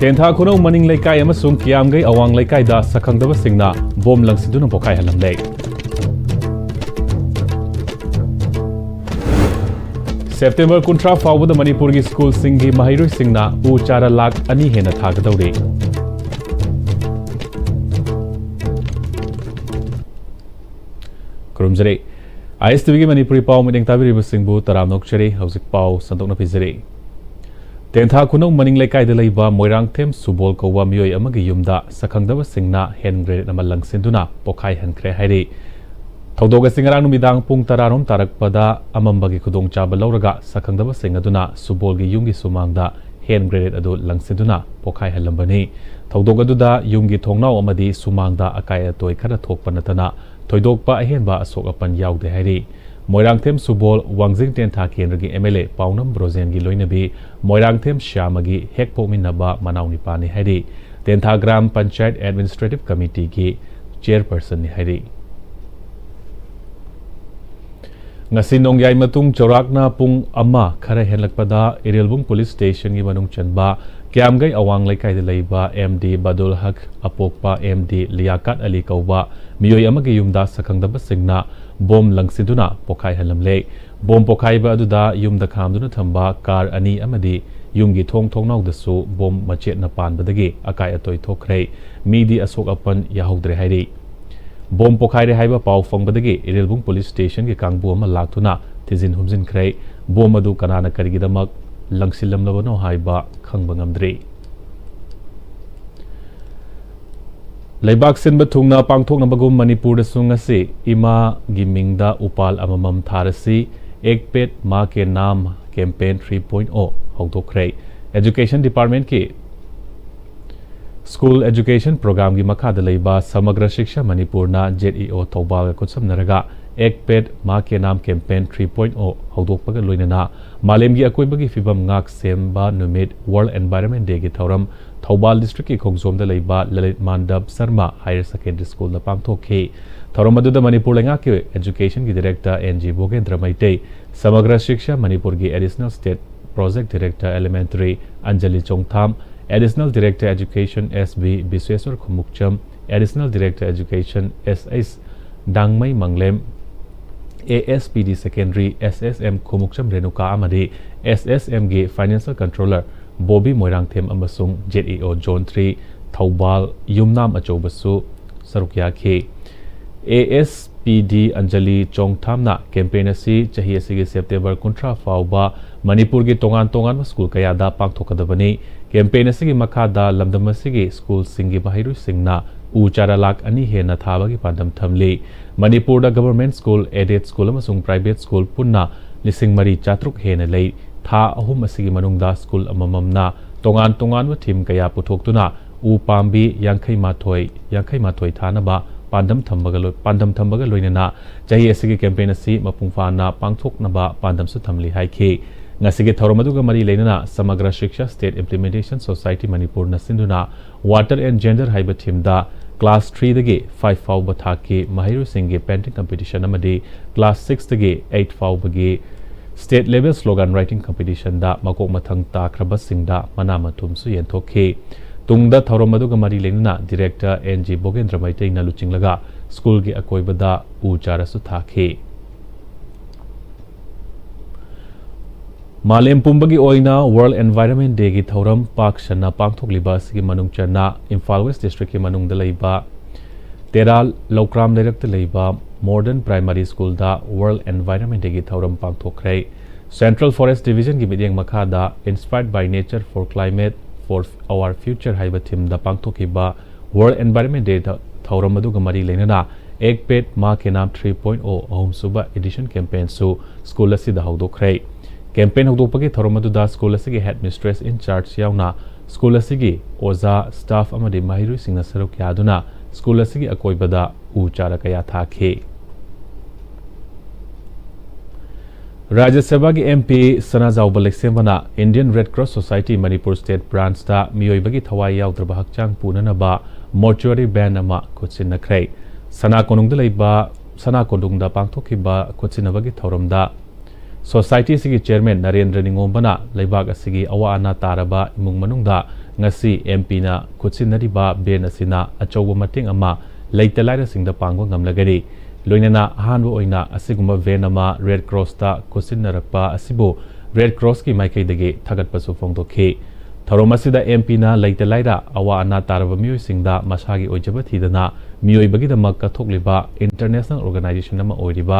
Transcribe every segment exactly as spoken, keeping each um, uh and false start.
ꯇꯦꯟꯊꯥ ꯈꯨꯅꯧ ꯃꯅꯤꯡ ꯂꯩꯀꯥꯏ ꯑꯃꯁꯨꯡ ꯀꯤꯌꯥꯝꯒꯩ ꯑꯋꯥꯡ ꯂꯩꯀꯥꯏꯗ ꯁꯛꯈꯪꯗꯕꯁꯤꯡꯅ ꯕꯣꯝ ꯂꯪꯁꯤꯟꯗꯨꯅ ꯄꯣꯈꯥꯏꯍꯜꯂꯝꯂꯦ꯫ ꯁꯦꯞꯇꯦꯝꯕꯔ ꯀꯨꯟꯊ꯭ꯔꯥ ꯐꯥꯎꯕꯗ ꯃꯅꯤꯄꯨꯔꯒꯤ ꯁ꯭ꯀꯨꯜꯁꯤꯡꯒꯤ ꯃꯍꯩꯔꯣꯏꯁꯤꯡꯅ ꯎ ꯆꯥꯔꯥ ꯂꯥꯈ ꯑꯅꯤ ꯍꯦꯟꯅ ꯊꯥꯒꯗꯧꯔꯤ꯫ ꯈꯨꯔꯨꯝꯖꯔꯤ꯫ ISTVꯒꯤ ꯃꯅꯤꯄꯨꯔꯤ ꯄꯥꯎ ꯃꯤꯠꯌꯦꯡ ꯇꯥꯕꯤꯔꯤꯕꯁꯤꯡꯕꯨ ꯇꯔꯥꯝꯅ ꯑꯣꯛꯆꯔꯤ꯫ ꯍꯧꯖꯤꯛ ꯄꯥꯎ ꯁꯟꯗꯣꯛꯅ ꯄꯤꯖꯔꯤ꯫ ꯇꯦꯟꯊꯥ ꯈꯨꯅꯧ ꯃꯅꯤꯡ ꯂꯩꯀꯥꯏꯗ ꯂꯩꯕ ꯃꯣꯏꯔꯥꯡꯊꯦꯝ ꯁꯨꯕꯣꯜ ꯀꯧꯕ ꯃꯤꯑꯣꯏ ꯑꯃꯒꯤ ꯌꯨꯝꯗ ꯁꯛꯈꯪꯗꯕꯁꯤꯡꯅ ꯍꯦꯟ ꯒ꯭ꯔꯦꯅꯦꯗ ꯑꯃ ꯂꯪꯁꯤꯟꯗꯨꯅ ꯄꯣꯈꯥꯏꯍꯟꯈ꯭ꯔꯦ ꯍꯥꯏꯔꯤ꯫ ꯊꯧꯗꯣꯛ ꯑꯁꯤ ꯉꯔꯥꯡ ꯅꯨꯃꯤꯗꯥꯡ ꯄꯨꯡ ꯇꯔꯥ ꯔꯣꯝ ꯇꯥꯔꯛꯄꯗ ꯑꯃꯝꯕꯒꯤ ꯈꯨꯗꯣꯡꯆꯥꯕ ꯂꯧꯔꯒ ꯁꯛꯈꯪꯗꯕꯁꯤꯡ ꯑꯗꯨꯅ ꯁꯨꯕꯣꯜꯒꯤ ꯌꯨꯝꯒꯤ ꯁꯨꯃꯥꯡꯗ ꯍꯦꯟ ꯒ꯭ꯔꯦꯅꯦꯗ ꯑꯗꯨ ꯂꯪꯁꯤꯟꯗꯨꯅ ꯄꯣꯈꯥꯏꯍꯜꯂꯝꯕꯅꯤ꯫ ꯊꯧꯗꯣꯛ ꯑꯗꯨꯗ ꯌꯨꯝꯒꯤ ꯊꯣꯡꯅꯥꯎ ꯑꯃꯗꯤ ꯁꯨꯃꯥꯡꯗ ꯑꯀꯥꯏ ꯑꯇꯣꯏ ꯈꯔ ꯊꯣꯛꯄ ꯅꯠꯇꯅ ꯊꯣꯏꯗꯣꯛꯄ ꯑꯍꯦꯟꯕ ꯑꯁꯣꯛ ꯑꯄꯟ ꯌꯥꯎꯗꯦ ꯍꯥꯏꯔꯤ꯫ ꯃꯣꯏꯔꯥꯡꯊꯦꯝ ꯁꯨꯕꯣꯜ ꯋꯥꯡꯖꯤꯡ ꯇꯦꯟꯊꯥ ꯀꯦꯟꯗ꯭ꯔꯒꯤ MLA ꯄꯥꯎꯅꯝ ꯕ꯭ꯔꯣꯖꯦꯟꯒꯤ ꯂꯣꯏꯅꯕꯤ ꯃꯣꯏꯔꯥꯡꯊꯦꯝ ꯁ꯭ꯌꯥꯃꯒꯤ ꯍꯦꯛ ꯄꯣꯛꯃꯤꯟꯅꯕ ꯃꯅꯥꯎꯅꯤꯄꯥꯅꯤ ꯍꯥꯏꯔꯤ꯫ ꯇꯦꯟꯊꯥ ꯒ꯭ꯔꯥꯝ ꯄꯟꯆꯥꯌꯠ ꯑꯦꯗꯃꯤꯅꯤꯁꯇ꯭ꯔꯦꯇꯤꯚ ꯀꯃꯤꯇꯤꯒꯤ ꯆꯦꯌꯔꯄꯔꯁꯟꯅꯤ ꯍꯥꯏꯔꯤ꯫ ꯉꯁꯤ ꯅꯣꯡꯌꯥꯏ ꯃꯇꯨꯡ ꯆꯥꯎꯔꯥꯛꯅ ꯄꯨꯡ ꯑꯃ ꯈꯔ ꯍꯦꯜꯂꯛꯄꯗ ꯏꯔꯦꯜꯕꯨꯡ ꯄꯨꯂꯤꯁ ꯁ꯭ꯇꯦꯁꯟꯒꯤ ꯃꯅꯨꯡ ꯆꯟꯕ ꯀꯤꯌꯥꯝꯒꯩ ꯑꯋꯥꯡ ꯂꯩꯀꯥꯏꯗ ꯂꯩꯕ MD ꯕꯗꯨꯜ ꯍꯛ ꯑꯄꯣꯛꯄ MD ꯂꯤꯌꯥꯀꯥꯠ ꯑꯂꯤ ꯀꯧꯕ ꯃꯤꯑꯣꯏ ꯑꯃꯒꯤ ꯌꯨꯝꯗ ꯁꯛꯈꯪꯗꯕꯁꯤꯡꯅ ꯕꯣꯝ ꯂꯪꯁꯤꯟꯗꯨꯅ ꯄꯣꯈꯥꯏꯍꯜꯂꯝꯂꯦ꯫ ꯕꯣꯝ ꯄꯣꯈꯥꯏꯕ ꯑꯗꯨꯗ ꯌꯨꯝꯗ ꯈꯥꯝꯗꯨꯅ ꯊꯝꯕ ꯀꯥꯔ ꯑꯅꯤ ꯑꯃꯗꯤ ꯌꯨꯝꯒꯤ ꯊꯣꯡ ꯊꯣꯡꯅꯥꯎꯗꯁꯨ ꯕꯣꯝ ꯃꯆꯦꯠꯅ ꯄꯥꯟꯕꯗꯒꯤ ꯑꯀꯥꯏ ꯑꯇꯣꯏ ꯊꯣꯛꯈ꯭ꯔꯦ꯫ ꯃꯤꯗꯤ ꯑꯁꯣꯛ ꯑꯄꯟ ꯌꯥꯍꯧꯗ꯭ꯔꯦ ꯍꯥꯏꯔꯤ꯫ ꯕꯣꯝ ꯄꯣꯈꯥꯏꯔꯦ ꯍꯥꯏꯕ ꯄꯥꯎ ꯐꯪꯕꯗꯒꯤ ꯏꯔꯦꯜꯕꯨꯡ ꯄꯨꯂꯤꯁ ꯁ꯭ꯇꯦꯁꯟꯒꯤ ꯀꯥꯡꯕꯨ ꯑꯃ ꯂꯥꯛꯇꯨꯅ ꯊꯤꯖꯤꯟ ꯍꯨꯝꯖꯤꯟꯈ꯭ꯔꯦ꯫ ꯕꯣꯝ ꯑꯗꯨ ꯀꯅꯥꯅ ꯀꯔꯤꯒꯤꯗꯃꯛ ꯂꯪꯁꯤꯜꯂꯝꯂꯕꯅꯣ ꯍꯥꯏꯕ ꯈꯪꯕ ꯉꯝꯗ꯭ꯔꯤ꯫ ꯂꯩꯕꯥꯛ ꯁꯤꯟꯕ ꯊꯨꯡꯅ ꯄꯥꯡꯊꯣꯛꯅꯕꯒꯨꯝ ꯃꯅꯤꯄꯨꯔꯗꯁꯨ ꯉꯁꯤ ꯏꯃꯥꯒꯤ ꯃꯤꯡꯗ ꯎꯄꯥꯜ ꯑꯃꯃꯝ ꯊꯥꯔꯁꯤ, ꯑꯦꯛ ꯄꯦꯗ ꯃꯥ ꯀꯦ ꯅꯥꯝ ꯀꯦꯝꯄꯦꯟ ꯊ꯭ꯔꯤ ꯄꯣꯏꯟꯠ ꯑꯣ ꯍꯧꯗꯣꯛꯈ꯭ꯔꯦ꯫ ꯑꯦꯖꯨꯀꯦꯁꯟ ꯗꯤꯄꯥꯔꯠꯃꯦꯟꯠꯀꯤ ꯁ꯭ꯀꯨꯜ ꯑꯦꯖꯨꯀꯦꯁꯟ ꯄ꯭ꯔꯣꯒ꯭ꯔꯥꯝꯒꯤ ꯃꯈꯥꯗ ꯂꯩꯕ ꯁꯃꯒ꯭ꯔ ꯁꯤꯛꯁꯥ ꯃꯅꯤꯄꯨꯔꯅ ZEO ꯊꯧꯕꯥꯜꯒ ꯈꯨꯠꯁꯝꯅꯔꯒ ꯑꯦꯛ ꯄꯦꯗ ꯃꯥ ꯀꯦ ꯅꯥꯝ ꯀꯦꯝꯄꯦꯟ ꯊ꯭ꯔꯤ ꯄꯣꯏꯟꯠ ꯑꯣ ꯍꯧꯗꯣꯛꯄꯒ ꯂꯣꯏꯅꯅ ꯃꯥꯂꯦꯝꯒꯤ ꯑꯀꯣꯏꯕꯒꯤ ꯐꯤꯕꯝ ꯉꯥꯛ ꯁꯦꯟꯕ ꯅꯨꯃꯤꯠ, ꯋꯥꯔꯜꯗ ꯑꯦꯟꯚꯥꯏꯔꯟꯃꯦꯟꯠ ꯗꯦꯒꯤ ꯊꯧꯔꯝ ꯊꯧꯕꯥꯜ ꯗꯤꯁꯇ꯭ꯔꯤꯛꯀꯤ ꯈꯣꯡꯖꯣꯝꯗ ꯂꯩꯕ ꯂꯂꯤꯠ ꯃꯥꯟꯗꯞ ꯁꯔꯃ ꯍꯥꯌꯔ ꯁꯦꯀꯦꯟꯗꯔꯤ ꯁ꯭ꯀꯨꯜꯗ ꯄꯥꯡꯊꯣꯛꯈꯤ꯫ ꯊꯧꯔꯝ ꯑꯗꯨꯗ ꯃꯅꯤꯄꯨꯔ ꯂꯩꯉꯥꯛꯀꯤ ꯑꯦꯖꯨꯀꯦꯁꯟꯒꯤ director N G Bhogendra Meitei, Samagra Shiksha ꯃꯅꯤꯄꯨꯔꯒꯤ additional state project director elementary Anjali Chongtham, Additional Director Education S B Bisweswar Khumukcham, Additional Director Education S H Dangmei Manglem, A S P D Secondary S S M Khumukcham Renuka ꯑꯃꯗꯤ S S M ꯒꯤ Financial Controller Bobby Moirangthem ꯑꯃꯁꯨꯡ Z A O Zone three Thoubal ꯌꯨꯝꯅꯥꯝ ꯑꯆꯧꯕꯁꯨ ꯁꯔꯨꯛ ꯌꯥꯈꯤ꯫ A S P D Anjali Chongthamꯅ campaign ꯑꯁꯤ ꯆꯍꯤ ꯑꯁꯤꯒꯤ September ꯀꯨꯟꯊ꯭ꯔꯥ ꯐꯥꯎꯕ ꯃꯅꯤꯄꯨꯔꯒꯤ ꯇꯣꯉꯥꯟ ꯇꯣꯉꯥꯟꯕ ꯁ꯭ꯀꯨꯜ ꯀꯌꯥꯗ ꯄꯥꯡꯊꯣꯛꯀꯗꯕꯅꯤ꯫ Campaign ꯑꯁꯤꯒꯤ ꯃꯈꯥꯗ ꯂꯝꯗꯝ ꯑꯁꯤꯒꯤ ꯁ꯭ꯀꯨꯜꯁꯤꯡꯒꯤ ꯃꯍꯩꯔꯣꯏꯁꯤꯡꯅ ꯎ ꯆꯥꯔꯥ ꯂꯥꯈ ꯑꯅꯤ ꯍꯦꯟꯅ ꯊꯥꯕꯒꯤ ꯄꯥꯟꯗꯝ ꯊꯝꯂꯤ꯫ ꯃꯅꯤꯄꯨꯔꯗ government school, aided school ꯑꯃꯁꯨꯡ private school ꯄꯨꯟꯅ ꯂꯤꯁꯤꯡ ꯃꯔꯤ ꯆꯥꯇ꯭ꯔꯨꯛ ꯍꯦꯟꯅ ꯂꯩ꯫ ꯊꯥ ꯑꯍꯨꯝ ꯑꯁꯤꯒꯤ ꯃꯅꯨꯡꯗ ꯁ꯭ꯀꯨꯜ ꯑꯃꯃꯝꯅ ꯇꯣꯉꯥꯟ ꯇꯣꯉꯥꯟꯕ theme ꯀꯌꯥ ꯄꯨꯊꯣꯛꯇꯨꯅ ꯎ ꯄꯥꯝꯕꯤ ꯌꯥꯡꯈꯩ ꯃꯥꯊꯣꯏ, ꯌꯥꯡꯈꯩ ꯃꯥꯊꯣꯏ ꯊꯥꯅꯕ ꯄꯥꯟꯗꯝ ꯊꯝꯕꯒ ꯂꯣꯏ-, ꯄꯥꯟꯗꯝ ꯊꯝꯕꯒ ꯂꯣꯏꯅꯅ ꯆꯍꯤ ꯑꯁꯤꯒꯤ campaign ꯑꯁꯤ ꯃꯄꯨꯡ ꯐꯥꯅ ꯄꯥꯡꯊꯣꯛꯅꯕ ꯄꯥꯟꯗꯝꯁꯨ ꯊꯝꯂꯤ ꯍꯥꯏꯈꯤ꯫ ꯉꯁꯤꯒꯤ ꯊꯧꯔꯝ ꯑꯗꯨꯒ ꯃꯔꯤ ꯂꯩꯅꯅ Samagra Shiksha State Implementation Society Manipurꯅ ꯁꯤꯟꯗꯨꯅ Water and Gender ꯍꯥꯏꯕ themeꯗ class threeꯗꯒꯤ five ꯐꯥꯎꯕ ꯊꯥꯛꯀꯤ ꯃꯍꯩꯔꯣꯏꯁꯤꯡꯒꯤ painting competition ꯑꯃꯗꯤ class sixꯇꯒꯤ eight ꯐꯥꯎꯕꯒꯤ state level slogan writing competitionꯗ ꯃꯀꯣꯛ ꯃꯊꯪ ꯇꯥꯈ꯭ꯔꯕꯁꯤꯡꯗ ꯃꯅꯥ ꯃꯊꯨꯝꯁꯨ ꯌꯦꯟꯊꯣꯛꯈꯤ꯫ ꯇꯨꯡꯗ ꯊꯧꯔꯝ ꯑꯗꯨꯒ ꯃꯔꯤ ꯂꯩꯅꯅ Director N G ꯕꯣꯒꯦꯟꯗ꯭ꯔ ꯃꯩꯇꯩꯅ ꯂꯨꯆꯤꯡꯂꯒ ꯁ꯭ꯀꯨꯜꯒꯤ ꯑꯀꯣꯏꯕꯗ ꯎ ꯆꯥꯔꯥꯁꯨ ꯊꯥꯈꯤ꯫ ꯃꯥꯂꯦꯝ ꯄꯨꯝꯕꯒꯤ ꯑꯣꯏꯅ World Environment Dayꯒꯤ ꯊꯧꯔꯝ ꯄꯥꯛ ꯁꯟꯅ ꯄꯥꯡꯊꯣꯛꯂꯤꯕ ꯑꯁꯤꯒꯤ ꯃꯅꯨꯡ ꯆꯟꯅ ꯏꯝꯐꯥꯜ West Districtꯀꯤ ꯃꯅꯨꯡꯗ ꯂꯩꯕ ꯇꯦꯔꯥ ꯂꯧꯀ꯭ꯔꯥꯝ ꯂꯩꯔꯛꯇ ꯂꯩꯕ Modern Primary Schoolꯗ World Environment Dayꯒꯤ ꯊꯧꯔꯝ ꯄꯥꯡꯊꯣꯛꯈ꯭ꯔꯦ꯫ Central Forest Divisionꯒꯤ ꯃꯤꯠꯌꯦꯡ ꯃꯈꯥꯗ Inspired by Nature for Climate for Our Future ꯍꯥꯏꯕ themeꯗ ꯄꯥꯡꯊꯣꯛꯈꯤꯕ World Environment Day ꯊ-, ꯊꯧꯔꯝ ꯑꯗꯨꯒ ꯃꯔꯤ ꯂꯩꯅꯅ Ek Ped Maa Ke Naam three point oh ꯑꯍꯨꯝꯁꯨꯕ edition campaignꯁꯨ ꯁ꯭ꯀꯨꯜ ꯑꯁꯤꯗ ꯍꯧꯗꯣꯛꯈ꯭ꯔꯦ꯫ Campaign ꯍꯧꯗꯣꯛꯄꯒꯤ ꯊꯧꯔꯝ ꯑꯗꯨꯗ ꯁ꯭ꯀꯨꯜ ꯑꯁꯤꯒꯤ headmistress in charge ꯌꯥꯎꯅ ꯁ꯭ꯀꯨꯜ ꯑꯁꯤꯒꯤ ꯑꯣꯖꯥ, staff ꯑꯃꯗꯤ ꯃꯍꯩꯔꯣꯏꯁꯤꯡꯅ ꯁꯔꯨꯛ ꯌꯥꯗꯨꯅ ꯁ꯭ꯀꯨꯜ ꯑꯁꯤꯒꯤ ꯑꯀꯣꯏꯕꯗ ꯎ ꯆꯥꯔꯥ ꯀꯌꯥ ꯊꯥꯈꯤ꯫ ꯔꯥꯖ꯭ꯌ ꯁꯚꯥꯒꯤ M P ꯁꯅꯥꯖꯥꯎꯕ ꯂꯩꯁꯦꯝꯕꯅ Indian Red Cross Society Manipur State Branchꯇ ꯃꯤꯑꯣꯏꯕꯒꯤ ꯊꯋꯥꯏ ꯌꯥꯎꯗ꯭ꯔꯕ ꯍꯛꯆꯥꯡ ꯄꯨꯅꯅꯕ mortuary van ꯑꯃ ꯈꯨꯠꯁꯤꯟꯅꯈ꯭ꯔꯦ꯫ ꯁꯅꯥ ꯀꯣꯅꯨꯡꯗ ꯂꯩꯕ, ꯁꯅꯥ ꯀꯣꯅꯨꯡꯗ ꯄꯥꯡꯊꯣꯛꯈꯤꯕ ꯈꯨꯠꯁꯤꯟꯅꯕꯒꯤ ꯊꯧꯔꯝꯗ Society ꯑꯁꯤꯒꯤ chairman ꯅꯔꯦꯟꯗ꯭ꯔ ꯅꯤꯉꯣꯝꯕꯅ ꯂꯩꯕꯥꯛ ꯑꯁꯤꯒꯤ ꯑꯋꯥ ꯑꯅꯥ ꯇꯥꯔꯕ ꯏꯃꯨꯡ ꯃꯅꯨꯡꯗ ꯉꯁꯤ ꯑꯦꯝ ꯄꯤꯅ ꯈꯨꯠꯁꯤꯟꯅꯔꯤꯕ ꯚꯦꯟ ꯑꯁꯤꯅ ꯑꯆꯧꯕ ꯃꯇꯦꯡ ꯑꯃ ꯂꯩꯇ ꯂꯥꯏꯔꯁꯤꯡꯗ ꯄꯥꯡꯕ ꯉꯝꯂꯒꯅꯤ꯫ ꯂꯣꯏꯅꯅ ꯑꯍꯥꯟꯕ ꯑꯣꯏꯅ ꯑꯁꯤꯒꯨꯝꯕ ꯚꯦꯟ ꯑꯃ ꯔꯦꯗ ꯀ꯭ꯔꯣꯁꯇ ꯈꯨꯠꯁꯤꯟꯅꯔꯛꯄ ꯑꯁꯤꯕꯨ ꯔꯦꯗ ꯀ꯭ꯔꯣꯁꯀꯤ ꯃꯥꯏꯀꯩꯗꯒꯤ ꯊꯥꯒꯠꯄꯁꯨ ꯐꯣꯡꯗꯣꯛꯈꯤ꯫ ꯊꯧꯔꯝ ꯑꯁꯤꯗ ꯑꯦꯝ ꯄꯤꯅ ꯂꯩꯇ ꯂꯥꯏꯔ ꯑꯋꯥ ꯑꯅꯥ ꯇꯥꯔꯕ ꯃꯤꯑꯣꯏꯁꯤꯡꯗ ꯃꯁꯥꯒꯤ ꯑꯣꯏꯖꯕ ꯊꯤꯗꯅ ꯃꯤꯑꯣꯏꯕꯒꯤꯗꯃꯛ ꯀꯠꯊꯣꯛꯂꯤꯕ ꯏꯟꯇꯔꯅꯦꯁꯅꯦꯜ ꯑꯣꯔꯒꯅꯥꯏꯖꯦꯁꯟ ꯑꯃ ꯑꯣꯏꯔꯤꯕ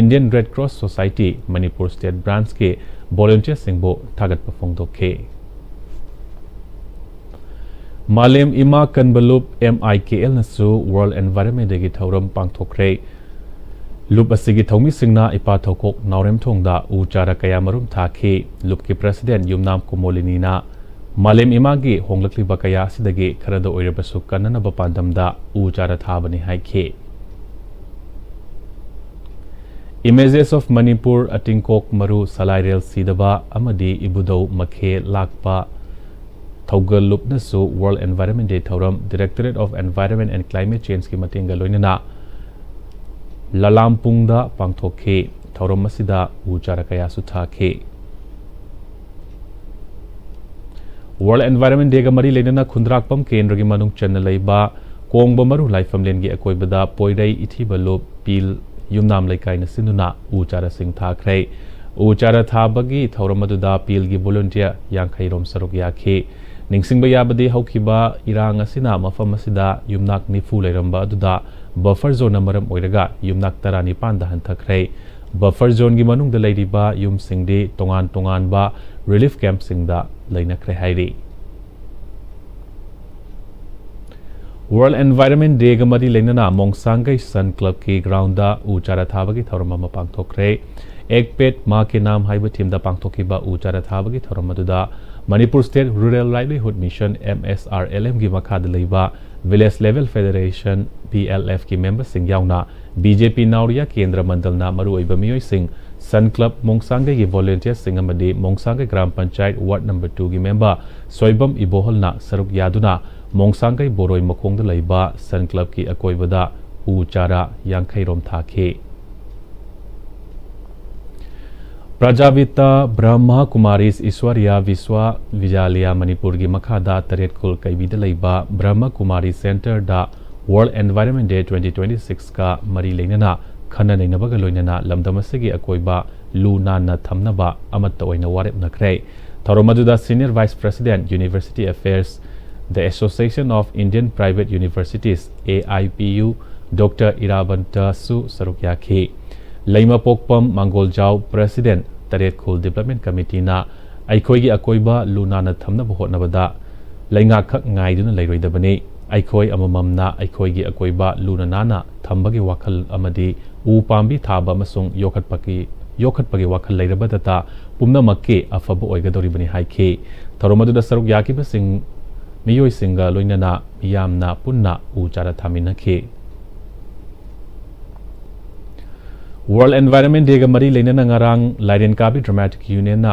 Indian red cross society Manipur state ꯕ꯭ꯔꯥꯟꯁꯀꯤ ꯚꯣꯂꯨꯟꯇꯤꯌꯔꯁꯤꯡꯕꯨ ꯊꯥꯒꯠꯄ ꯐꯣꯡꯗꯣꯛꯈꯤ꯫ ꯃꯥꯂꯦꯝ ꯏꯃꯥ ꯀꯟꯕ ꯂꯨꯞ ꯑꯦꯝ ꯑꯥꯏ ꯀꯦ ꯑꯦꯜꯅꯁꯨ ꯋꯥꯔꯜꯗ ꯑꯦꯟꯚꯥꯏꯔꯟꯃꯦꯟ ꯗꯦꯒꯤ ꯊꯧꯔꯝ ꯄꯥꯡꯊꯣꯛꯈ꯭ꯔꯦ꯫ ꯂꯨꯞ ꯑꯁꯤꯒꯤ ꯊꯧꯃꯤꯁꯤꯡꯅ ꯏꯄꯥ ꯊꯧꯀꯣꯛ ꯅꯥꯎꯔꯦꯝꯊꯣꯡꯗ ꯎ ꯆꯥꯔꯥ ꯀꯌꯥ ꯃꯔꯨꯝ ꯊꯥꯈꯤ꯫ ꯂꯨꯞꯀꯤ ꯄ꯭ꯔꯁꯤꯗꯦꯟ ꯌꯨꯝꯅꯥꯝ ꯀꯨꯃꯣꯂꯤꯅꯤꯅ ꯃꯥꯂꯦꯝ ꯏꯃꯥꯒꯤ ꯍꯣꯡꯂꯛꯂꯤꯕ ꯀꯌꯥ ꯑꯁꯤꯗꯒꯤ ꯈꯔꯗ ꯑꯣꯏꯔꯕꯁꯨ ꯀꯟꯅꯅꯕ ꯄꯥꯟꯗꯝꯗ ꯎ ꯆꯥꯔꯥ ꯊꯥꯕꯅꯤ ꯍꯥꯏꯈꯤ꯫ Images of Manipur, ꯑꯇꯤꯡꯀꯣꯛ ꯃꯔꯨ ꯁꯂꯥꯏꯔꯦꯜ ꯁꯤꯗꯕ ꯑꯃꯗꯤ ꯏꯕꯨꯙꯧ ꯃꯈꯦ ꯂꯥꯛꯄ ꯊꯧꯒꯜ ꯂꯨꯞꯅꯁꯨ ꯋꯥꯔꯜꯗ ꯑꯦꯟꯚꯥꯏꯔꯟꯃꯦꯟ ꯗꯦ ꯊꯧꯔꯝ Directorate of Environment and Climate Changeꯀꯤ ꯃꯇꯦꯡꯒ ꯂꯣꯏꯅꯅ ꯂꯂꯥꯝꯄꯨꯡꯗ ꯄꯥꯡꯊꯣꯛꯈꯤ꯫ ꯊꯧꯔꯝ ꯑꯁꯤꯗ ꯎ ꯆꯥꯔꯥ ꯀꯌꯥꯁꯨ ꯊꯥꯈꯤ꯫ ꯋꯥꯔꯜꯗ ꯑꯦꯟꯚꯥꯏꯔꯟꯃꯦꯟ ꯗꯦꯒ ꯃꯔꯤ ꯂꯩꯅꯅ ꯈꯨꯟꯗ꯭ꯔꯥꯛꯄꯝ ꯀꯦꯟꯗ꯭ꯔꯒꯤ ꯃꯅꯨꯡ ꯆꯟꯅ ꯂꯩꯕ ꯀꯣꯡꯕ ꯃꯔꯨ ꯂꯥꯏꯐꯝꯂꯦꯟꯒꯤ ꯑꯀꯣꯏꯕꯗ ꯄꯣꯏꯔꯩ ꯏꯊꯤꯕ ꯂꯨꯞ ꯄꯤꯜ ꯌꯨꯝꯅꯥꯝ ꯂꯩꯀꯥꯏꯅ ꯁꯤꯟꯗꯨꯅ ꯎ ꯆꯥꯔꯥꯁꯤꯡ ꯊꯥꯈ꯭ꯔꯦ꯫ ꯎ ꯆꯥꯔꯥ ꯊꯥꯕꯒꯤ ꯊꯧꯔꯝ ꯑꯗꯨꯗ ꯄꯤꯜꯒꯤ ꯚꯣꯂꯨꯟꯇꯤꯌꯔ ꯌꯥꯡꯈꯩ ꯔꯣꯝ ꯁꯔꯨꯛ ꯌꯥꯈꯤ꯫ ꯅꯤꯡꯁꯤꯡꯕ ꯌꯥꯕꯗꯤ ꯍꯧꯈꯤꯕ ꯏꯔꯥꯡ ꯑꯁꯤꯅ ꯃꯐꯝ ꯑꯁꯤꯗ ꯌꯨꯝꯅꯥꯛ ꯅꯤꯐꯨ ꯂꯩꯔꯝꯕ ꯑꯗꯨꯗ ꯕꯐꯔ ꯖꯣꯟꯅ ꯃꯔꯝ ꯑꯣꯏꯔꯒ ꯌꯨꯝꯅꯥꯛ ꯇꯔꯥꯅꯤꯄꯥꯟꯗ ꯍꯟꯊꯈ꯭ꯔꯦ꯫ ꯕꯐꯔ ꯖꯣꯟꯒꯤ ꯃꯅꯨꯡꯗ ꯂꯩꯔꯤꯕ ꯌꯨꯝꯁꯤꯡꯗꯤ ꯇꯣꯉꯥꯟ ꯇꯣꯉꯥꯟꯕ ꯔꯤꯂꯤꯐ ꯀꯦꯝꯞꯁꯤꯡꯗ ꯂꯩꯅꯈ꯭ꯔꯦ ꯍꯥꯏꯔꯤ꯫ ꯋꯥꯔꯜꯗ ꯑꯦꯟꯚꯥꯏꯔꯟꯃꯦꯟ ꯗꯦꯒ ꯃꯔꯤ ꯂꯩꯅꯅ ꯃꯣꯡꯁꯥꯡꯒꯩ ꯁꯟ ꯀ꯭ꯂꯕꯀꯤ ꯒ꯭ꯔꯥꯎꯟꯗ ꯎ ꯆꯥꯔꯥ ꯊꯥꯕꯒꯤ ꯊꯧꯔꯝ ꯑꯃ ꯄꯥꯡꯊꯣꯛꯈ꯭ꯔꯦ꯫ ꯑꯦꯛ ꯄꯦꯠ ꯃꯥ ꯀꯦ ꯅꯥꯝ ꯍꯥꯏꯕ ꯊꯤꯝꯗ ꯄꯥꯡꯊꯣꯛꯈꯤꯕ ꯎ ꯆꯥꯔꯥ ꯊꯥꯕꯒꯤ ꯊꯧꯔꯝ ꯑꯗꯨꯗ Manipur state rural livelihood mission, M S R L M, ꯒꯤ ꯃꯈꯥꯗ ꯂꯩꯕ village level federation, V L F, ꯀꯤ ꯃꯦꯝꯕꯔꯁꯤꯡ ꯌꯥꯎꯅ B J P ꯅꯥꯎꯔꯤꯌꯥ ꯀꯦꯟꯗ꯭ꯔ ꯃꯟꯗꯜꯅ ꯃꯔꯨꯑꯣꯏꯕ ꯃꯤꯑꯣꯏꯁꯤꯡ, ꯁꯟ ꯀ꯭ꯂꯕ ꯃꯣꯡꯁꯥꯡꯒꯩꯒꯤ ꯚꯣꯂꯨꯟꯇꯤꯌꯔꯁꯤꯡ ꯑꯃꯗꯤ ꯃꯣꯡꯁꯥꯡꯒꯩ ꯒ꯭ꯔꯥꯝ ꯄꯟꯆꯥꯌꯠ ꯋꯥꯔꯗ ꯅꯝꯕꯔ ꯇꯨꯒꯤ ꯃꯦꯝꯕꯔ ꯁꯣꯏꯕꯝ ꯏꯕꯣꯍꯜꯅ ꯁꯔꯨꯛ ꯌꯥꯗꯨꯅ ꯃꯣꯡꯁꯥꯡꯒꯩ ꯕꯣꯔꯣꯏ ꯃꯈꯣꯡꯗ ꯂꯩꯕ ꯁꯟ ꯀ꯭ꯂꯕꯀꯤ ꯑꯀꯣꯏꯕꯗ ꯎ ꯆꯥꯔꯥ ꯌꯥꯡꯈꯩ ꯔꯣꯝ ꯊꯥꯈꯤ꯫ ꯄ꯭ꯔꯖꯥꯕꯤꯇꯥ ꯕ꯭ꯔꯍ꯭ꯃ ꯀꯨꯃꯥꯔꯤꯁ ꯏꯁ꯭ꯋꯔꯤꯌꯥ ꯕꯤꯁ꯭ꯋ ꯚꯤꯗ꯭ꯌꯥꯂꯌ ꯃꯅꯤꯄꯨꯔꯒꯤ ꯃꯈꯥꯗ ꯇꯔꯦꯠꯈꯨꯜ ꯀꯩꯕꯤꯗ ꯂꯩꯕ ꯕ꯭ꯔꯍ꯭ꯃ ꯀꯨꯃꯥꯔꯤ ꯁꯦꯟꯇꯔꯗ World Environment Day twenty twenty-six ꯀ ꯃꯔꯤ ꯂꯩꯅꯅ ꯈꯟꯅ ꯅꯩꯅꯕꯒ ꯂꯣꯏꯅꯅ ꯂꯝꯗꯝ ꯑꯁꯤꯒꯤ ꯑꯀꯣꯏꯕ ꯂꯨ ꯅꯥꯟꯅ ꯊꯝꯅꯕ ꯑꯃꯠꯇ ꯑꯣꯏꯅ ꯋꯥꯔꯦꯞꯅꯈ꯭ꯔꯦ꯫ ꯊꯧꯔꯝ ꯑꯗꯨꯗ Senior Vice President, University Affairs, The Association of Indian Private Universities, A I P U, Doctor ꯏꯔꯥꯕꯟꯇꯁꯨ ꯁꯔꯨꯛ ꯌꯥꯈꯤ꯫ ꯂꯩꯃꯄꯣꯛꯄꯝ ꯃꯥꯡꯒꯣꯜꯖꯥꯎ, President, ꯇꯔꯦꯠꯈꯨꯜ Development Committeeꯅ ꯑꯩꯈꯣꯏꯒꯤ ꯑꯀꯣꯏꯕ ꯂꯨ ꯅꯥꯟꯅ ꯊꯝꯅꯕ ꯍꯣꯠꯅꯕꯗ ꯂꯩꯉꯥꯛꯈꯛ ꯉꯥꯏꯗꯨꯅ ꯂꯩꯔꯣꯏꯗꯕꯅꯤ꯫ ꯑꯩꯈꯣꯏ ꯑꯃꯃꯝꯅ ꯑꯩꯈꯣꯏꯒꯤ ꯑꯀꯣꯏꯕ ꯂꯨꯅ ꯅꯥꯟꯅ ꯊꯝꯕꯒꯤ ꯋꯥꯈꯜ ꯑꯃꯗꯤ ꯎ ꯄꯥꯝꯕꯤ ꯊꯥꯕ ꯑꯃꯁꯨꯡ ꯌꯣꯛꯈꯠꯄꯒꯤ, ꯌꯣꯛꯈꯠꯄꯒꯤ ꯋꯥꯈꯜ ꯂꯩꯔꯕꯗꯇ ꯄꯨꯝꯅꯃꯛꯀꯤ ꯑꯐꯕ ꯑꯣꯏꯒꯗꯧꯔꯤꯕꯅꯤ ꯍꯥꯏꯈꯤ꯫ ꯊꯧꯔꯝ ꯑꯗꯨꯗ ꯁꯔꯨꯛ ꯌꯥꯈꯤꯕꯁꯤꯡ, ꯃꯤꯑꯣꯏꯁꯤꯡꯒ ꯂꯣꯏꯅꯅ ꯃꯤꯌꯥꯝꯅ ꯄꯨꯟꯅ ꯎ ꯆꯥꯔꯥ ꯊꯥꯃꯤꯟꯅꯈꯤ꯫ World Environment Dayꯒ ꯃꯔꯤ ꯂꯩꯅꯅ ꯉꯔꯥꯡ ꯂꯥꯏꯔꯦꯟ ꯀꯥꯕꯤ Dramatic Unionꯅ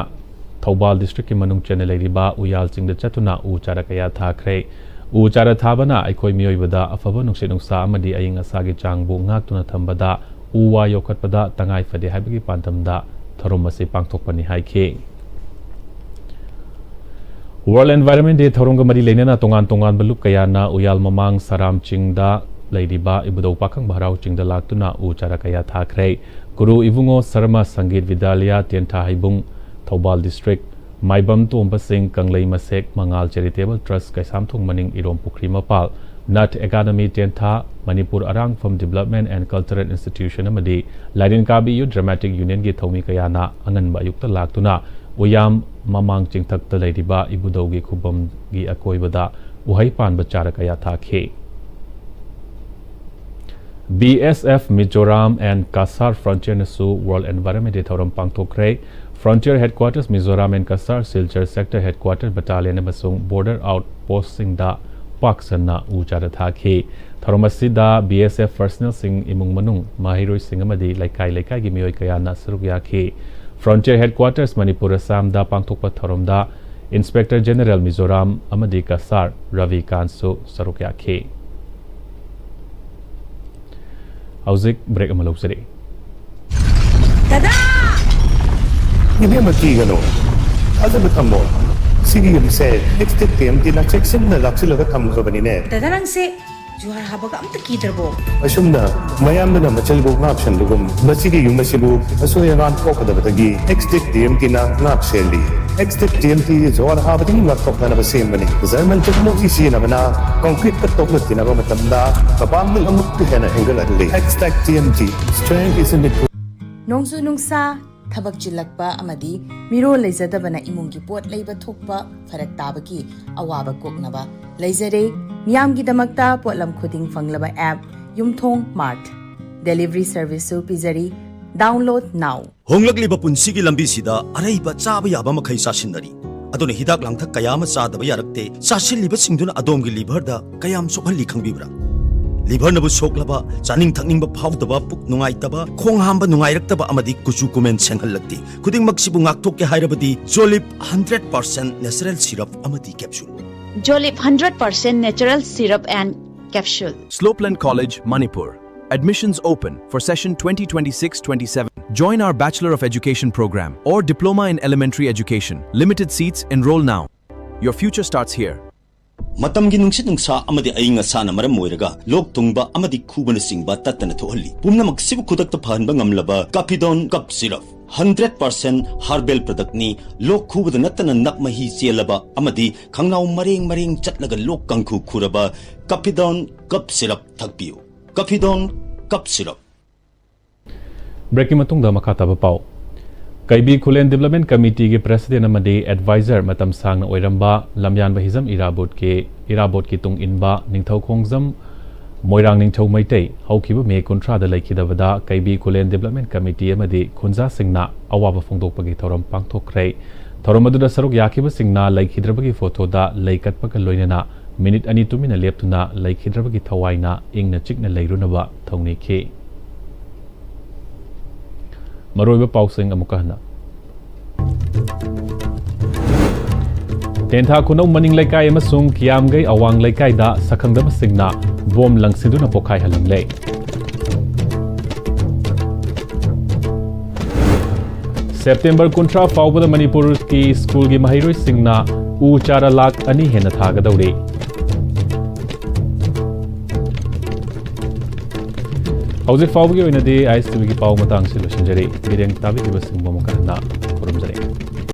ꯊꯧꯕꯥꯜ districtꯀꯤ ꯃꯅꯨꯡ ꯆꯟꯅ ꯂꯩꯔꯤꯕ ꯎꯌꯥꯜꯁꯤꯡꯗ ꯆꯠꯇꯨꯅ ꯎ ꯆꯥꯔꯥ ꯀꯌꯥ ꯊꯥꯈ꯭ꯔꯦ꯫ ꯎ ꯆꯥꯔꯥ ꯊꯥꯕꯅ ꯑꯩꯈꯣꯏ ꯃꯤꯑꯣꯏꯕꯗ ꯑꯐꯕ ꯅꯨꯡꯁꯤꯠ ꯅꯨꯡꯁꯥ ꯑꯃꯗꯤ ꯑꯏꯪ ꯑꯁꯥꯒꯤ ꯆꯥꯡꯕꯨ ꯉꯥꯛꯇꯨꯅ ꯊꯝꯕꯗ, ꯎ ꯋꯥ ꯌꯣꯛꯈꯠꯄꯗ ꯇꯉꯥꯏ ꯐꯗꯦ ꯍꯥꯏꯕꯒꯤ ꯄꯥꯟꯗꯝꯗ ꯊꯧꯔꯝ ꯑꯁꯤ ꯄꯥꯡꯊꯣꯛꯄꯅꯤ ꯍꯥꯏꯈꯤ꯫ World Environment Day ꯊꯧꯔꯝꯒ ꯃꯔꯤ ꯂꯩꯅꯅ ꯇꯣꯉꯥꯟ ꯇꯣꯉꯥꯟꯕ ꯂꯨꯞ ꯀꯌꯥꯅ ꯎꯌꯥꯜ ꯃꯃꯥꯡ ꯁꯔꯥꯝ ꯆꯤꯡꯗ ꯂꯩꯔꯤꯕ ꯏꯕꯨꯙꯧ ꯄꯥꯈꯪꯕ ꯍꯔꯥꯎ ꯆꯤꯡꯗ ꯂꯥꯛꯇꯨꯅ ꯎ ꯆꯥꯔꯥ ꯀꯌꯥ ꯊꯥꯈ꯭ꯔꯦ꯫ ꯒꯨꯔꯨ ꯏꯕꯨꯡꯉꯣ ꯁꯔꯃ ꯁꯪꯒꯤꯠ ꯚꯤꯗ꯭ꯌꯥꯂꯌ ꯇꯦꯟꯊꯥ ꯍꯩꯕꯨꯡ, ꯊꯧꯕꯥꯜ district, ꯃꯥꯏꯕꯝ ꯇꯣꯝꯕ ꯁꯤꯡ ꯀꯪꯂꯩ ꯃꯁꯦꯛ, ꯃꯉꯥꯜ Charitable Trust ꯀꯩꯁꯥꯝꯊꯣꯡ ꯃꯅꯤꯡ ꯏꯔꯣꯝ ꯄꯨꯈ꯭ꯔꯤ ꯃꯄꯥꯜ, Nut Academy Tentha, Manipur ꯑꯔꯥꯡꯐꯝ Development and Cultural Institution ꯑꯃꯗꯤ ꯂꯥꯏꯔꯦꯟ ꯀꯥꯕꯤ Youth Dramatic Unionꯒꯤ ꯊꯧꯃꯤ ꯀꯌꯥꯅ ꯑꯉꯟꯕ ꯑꯌꯨꯛꯇ ꯂꯥꯛꯇꯨꯅ ꯎꯌꯥꯝ ꯃꯃꯥꯡ ꯆꯤꯡꯊꯛꯇ ꯂꯩꯔꯤꯕ ꯏꯕꯨꯙꯧꯒꯤ ꯈꯨꯕꯝꯒꯤ ꯑꯀꯣꯏꯕꯗ ꯎꯍꯩ ꯄꯥꯟꯕ ꯆꯥꯔꯥ ꯀꯌꯥ ꯊꯥꯈꯤ꯫ B S F Mizoram and Cachar Frontierꯅꯁꯨ World Environment Day ꯊꯧꯔꯝ ꯄꯥꯡꯊꯣꯛꯈ꯭ꯔꯦ꯫ Frontier Headquarters Mizoram and Cachar, Silchar Sector Headquarters Battalion ꯑꯃꯁꯨꯡ Border Outpostꯁꯤꯡꯗ ꯄꯥꯛ ꯁꯟꯅ ꯎ ꯆꯥꯔꯥ ꯊꯥꯈꯤ꯫ ꯊꯧꯔꯝ ꯑꯁꯤꯗ B S F personnelꯁꯤꯡ, ꯏꯃꯨꯡ ꯃꯅꯨꯡ, ꯃꯍꯩꯔꯣꯏꯁꯤꯡ ꯑꯃꯗꯤ ꯂꯩꯀꯥꯏ ꯂꯩꯀꯥꯏꯒꯤ ꯃꯤꯑꯣꯏ ꯀꯌꯥꯅ ꯁꯔꯨꯛ ꯌꯥꯈꯤ꯫ Frontier Headquarters ꯃꯅꯤꯄꯨꯔ ꯑꯁꯥꯝꯗ ꯄꯥꯡꯊꯣꯛꯄ ꯊꯧꯔꯝꯗ Inspector General Mizoram ꯑꯃꯗꯤ Cachar ꯔꯕꯤꯀꯥꯟꯁꯨ ꯁꯔꯨꯛ ꯌꯥꯈꯤ꯫ ꯍꯧꯖꯤꯛ break ꯑꯃ ꯂꯧꯖꯔꯤ꯫ ꯗꯗꯥ! ꯏꯕꯦꯝꯃ, ꯀꯤꯒꯅꯨ, ꯊꯥꯖꯕ ꯊꯝꯃꯣ꯫ ꯁꯤꯒꯤ ꯌꯨꯝꯁꯦ ꯑꯦꯛꯁꯇꯦꯛ ꯇꯤ ꯑꯦꯝ ꯇꯤꯅ ꯆꯦꯛꯁꯤꯟꯅ ꯂꯥꯛꯁꯤꯜꯂꯒ ꯊꯝꯈ꯭ꯔꯕꯅꯤꯅꯦ꯫ ꯗꯥꯗꯥ, ꯅꯪꯁꯦ ꯖꯨꯍꯥꯔ ꯍꯥꯕꯒ ꯑꯝꯇ ꯀꯤꯗ꯭ꯔꯕꯣ? ꯑꯁꯨꯝꯅ ꯃꯌꯥꯝꯗꯨꯅ ꯃꯆꯤꯜꯕꯨ ꯉꯥꯛꯁꯦꯟꯕꯒꯨꯝ, ꯃꯁꯤꯒꯤ ꯌꯨꯝ ꯑꯁꯤꯕꯨ ꯑꯁꯣꯏ ꯑꯉꯥꯝ ꯊꯣꯛꯀꯗꯕꯗꯒꯤ ꯑꯦꯛꯁꯇꯦꯛ ꯇꯤ ꯑꯦꯝ ꯇꯤꯅ ꯉꯥꯛ ꯁꯦꯜꯂꯤ꯫ ꯑꯦꯛꯁꯇꯦꯛ ꯇꯤ ꯑꯦꯝ ꯇꯤ ꯖꯨꯍꯥꯔ ꯍꯥꯕꯗꯒꯤ ꯉꯥꯛꯊꯣꯛꯅꯅꯕ ꯁꯦꯝꯕꯅꯤ꯫ ꯖꯔꯃꯟ ꯇꯦꯛꯅꯣꯂꯣꯖꯤ ꯁꯤꯖꯤꯟꯅꯕꯅ ꯀꯣꯟꯀ꯭ꯔꯤꯠꯇ ꯇꯣꯛꯂꯛꯇꯅꯕ ꯃꯇꯝꯗ ꯃꯄꯥꯡꯒꯜ ꯑꯃꯨꯛꯀ ꯍꯦꯟꯅ ꯍꯦꯟꯒꯠꯍꯜꯂꯤ꯫ Extech T M T, strength is in the ꯅꯣꯡꯖꯨ ꯅꯨꯡꯁꯥ, ꯊꯕꯛ ꯆꯤꯜꯂꯛꯄ ꯑꯃꯗꯤ ꯃꯤꯔꯣꯜ ꯂꯩꯖꯗꯕꯅ ꯏꯃꯨꯡꯒꯤ ꯄꯣꯠ ꯂꯩꯕ ꯊꯣꯛꯄ ꯐꯔꯛ ꯇꯥꯕꯒꯤ ꯑꯋꯥꯕ ꯀꯣꯛꯅꯕ ꯂꯩꯖꯔꯦ꯫ ꯃꯤꯌꯥꯝꯒꯤꯗꯃꯛꯇ ꯄꯣꯠꯂꯝ ꯈꯨꯗꯤꯡ ꯐꯪꯂꯕ app ꯌꯨꯝꯊꯣꯡ Mart꯫ Delivery serviceꯁꯨ ꯄꯤꯖꯔꯤ꯫ Download now꯫ ꯍꯣꯡꯂꯛꯂꯤꯕ ꯄꯨꯟꯁꯤꯒꯤ ꯂꯝꯕꯤꯁꯤꯗ ꯑꯔꯩꯕ ꯆꯥꯕ ꯌꯥꯕ ꯃꯈꯩ ꯆꯥꯁꯤꯟꯅꯔꯤ꯫ ꯑꯗꯨꯅ ꯍꯤꯗꯥꯛ ꯂꯥꯡꯊꯛ ꯀꯌꯥ ꯑꯃ ꯆꯥꯗꯕ ꯌꯥꯔꯛꯇꯦ꯫ ꯆꯥꯁꯤꯜꯂꯤꯕꯁꯤꯡꯗꯨꯅ ꯑꯗꯣꯝꯒꯤ ꯂꯤꯚꯔꯗ ꯀꯌꯥꯝ ꯁꯣꯛꯍꯜꯂꯤ ꯈꯪꯕꯤꯕ꯭ꯔꯥ? ꯂꯤꯚꯔꯅꯕꯨ ꯁꯣꯛꯂꯕ, ꯆꯥꯅꯤꯡ ꯊꯛꯅꯤꯡꯕ ꯐꯥꯎꯗꯕ, ꯄꯨꯛ ꯅꯨꯡꯉꯥꯏꯇꯕ, ꯈꯣꯡ ꯍꯥꯝꯕ ꯅꯨꯡꯉꯥꯏꯔꯛꯇꯕ ꯑꯃꯗꯤ ꯀꯨꯆꯨ ꯀꯨꯃꯦꯟ ꯁꯦꯡꯍꯜꯂꯛꯇꯦ꯫ ꯈꯨꯗꯤꯡꯃꯛꯁꯤꯕꯨ ꯉꯥꯛꯊꯣꯛꯀꯦ ꯍꯥꯏꯔꯕꯗꯤ Jolib hundred percent natural syrup ꯑꯃꯗꯤ capsule꯫ Jolib hundred percent natural syrup and capsule. Slopeland College, Manipur. Admissions open for session twenty twenty-six twenty-seven. Join our Bachelor of Education program or Diploma in Elementary Education. Limited seats, enroll now. Your future starts here. ꯃꯇꯝꯒꯤ ꯅꯨꯡꯁꯤꯠ ꯅꯨꯡꯁꯥ ꯑꯃꯗꯤ ꯑꯏꯪ ꯑꯁꯥꯅ ꯃꯔꯝ ꯑꯣꯏꯔꯒ ꯂꯣꯛ ꯊꯨꯡꯕ ꯑꯃꯗꯤ ꯈꯨꯕꯅꯆꯤꯡꯕ ꯇꯠꯇꯅ ꯊꯣꯛꯍꯜꯂꯤ꯫ ꯄꯨꯝꯅꯃꯛꯁꯤꯕꯨ ꯈꯨꯗꯛꯇ ꯐꯍꯟꯕ ꯉꯝꯂꯕ Capidon Cup Syrup, hundred percent herbal product ꯅꯤ꯫ ꯂꯣꯛ ꯈꯨꯕꯗ ꯅꯠꯇꯅ ꯅꯞ ꯃꯍꯤ ꯆꯦꯜꯂꯕ ꯑꯃꯗꯤ ꯈꯪꯅꯥꯎ ꯃꯔꯦꯡ ꯃꯔꯦꯡ ꯆꯠꯂꯒ ꯂꯣꯛ ꯀꯥꯡꯈꯨ ꯈꯨꯔꯕ Capidon Cup Syrup ꯊꯛꯄꯤꯌꯨ꯫ Capidon Cup Syrup꯫ ꯕ꯭ꯔꯦꯛꯀꯤ ꯃꯇꯨꯡꯗ ꯃꯈꯥ ꯇꯥꯕ ꯄꯥꯎ꯫ ꯀꯩꯕꯤ ꯈꯨꯂꯦꯟ ꯗꯤꯕꯂꯞꯃꯦꯟ ꯀꯃꯤꯇꯤꯒꯤ ꯄ꯭ꯔꯦꯁꯤꯗꯦꯟ ꯑꯃꯗꯤ ꯑꯦꯗꯚꯥꯏꯖꯔ ꯃꯇꯝ ꯁꯥꯡꯅ ꯑꯣꯏꯔꯝꯕ ꯂꯝꯌꯥꯟꯕ ꯍꯤꯖꯝ ꯏꯔꯥꯕꯣꯠꯀꯤ, ꯏꯔꯥꯕꯣꯠꯀꯤ ꯇꯨꯡ ꯏꯟꯕ ꯅꯤꯡꯊꯧ ꯈꯣꯡꯖꯝ ꯃꯣꯏꯔꯥꯡ ꯅꯤꯡꯊꯧ ꯃꯩꯇꯩ ꯍꯧꯈꯤꯕ ꯃꯦ ꯀꯨꯟꯊ꯭ꯔꯥꯗ ꯂꯩꯈꯤꯗꯕꯗ ꯀꯩꯕꯤ ꯈꯨꯂꯦꯟ ꯗꯤꯕꯂꯞꯃꯦꯟ ꯀꯃꯤꯇꯤ ꯑꯃꯗꯤ ꯈꯨꯟꯖꯥꯁꯤꯡꯅ ꯑꯋꯥꯕ ꯐꯣꯡꯗꯣꯛꯄꯒꯤ ꯊꯧꯔꯝ ꯄꯥꯡꯊꯣꯛꯈ꯭ꯔꯦ꯫ ꯊꯧꯔꯝ ꯑꯗꯨꯗ ꯁꯔꯨꯛ ꯌꯥꯈꯤꯕꯁꯤꯡꯅ ꯂꯩꯈꯤꯗ꯭ꯔꯕꯒꯤ ꯐꯣꯇꯣꯗ ꯂꯩ ꯀꯠꯄꯒ ꯂꯣꯏꯅꯅ ꯃꯤꯅꯤꯠ ꯑꯅꯤ ꯇꯨꯃꯤꯟꯅ ꯂꯦꯞꯇꯨꯅ ꯂꯩꯈꯤꯗ꯭ꯔꯕꯒꯤ ꯊꯋꯥꯏꯅ ꯏꯪꯅ ꯆꯤꯛꯅ ꯂꯩꯔꯨꯅꯕ ꯊꯧꯅꯤꯈꯤ꯫ ꯃꯔꯨꯑꯣꯏꯕ ꯄꯥꯎꯁꯤꯡ ꯑꯃꯨꯛꯀ ꯍꯟꯅ꯫ ꯇꯦꯟꯊꯥ ꯈꯨꯅꯧ ꯃꯅꯤꯡ ꯂꯩꯀꯥꯏ ꯑꯃꯁꯨꯡ ꯀꯤꯌꯥꯝꯒꯩ ꯑꯋꯥꯡ ꯂꯩꯀꯥꯏꯗ ꯁꯛꯈꯪꯗꯕꯁꯤꯡꯅ ꯕꯣꯝ ꯂꯪꯁꯤꯟꯗꯨꯅ ꯄꯣꯈꯥꯏꯍꯜꯂꯝꯂꯦ꯫ ꯁꯦꯞꯇꯦꯝꯕꯔ ꯀꯨꯟꯊ꯭ꯔꯥ ꯐꯥꯎꯕꯗ ꯃꯅꯤꯄꯨꯔꯒꯤ ꯁ꯭ꯀꯨꯜꯒꯤ ꯃꯍꯩꯔꯣꯏꯁꯤꯡꯅ ꯎ ꯆꯥꯔꯥ ꯂꯥꯈ ꯑꯅꯤ ꯍꯦꯟꯅ ꯊꯥꯒꯗꯧꯔꯤ꯫ ꯍꯧꯖꯤꯛ ꯐꯥꯎꯕꯒꯤ ꯑꯣꯏꯅꯗꯤ ꯑꯥꯏ ꯑꯦꯁ ꯇꯤ ꯚꯤꯒꯤ ꯄꯥꯎ ꯃꯇꯥꯡꯁꯤ ꯂꯣꯏꯁꯤꯟꯖꯔꯤ꯫ ꯃꯤꯔꯦꯡ ꯇꯥꯕꯤꯔꯤꯕꯁꯤꯡꯕꯨ ꯑꯃꯨꯛꯀ ꯍꯟꯅ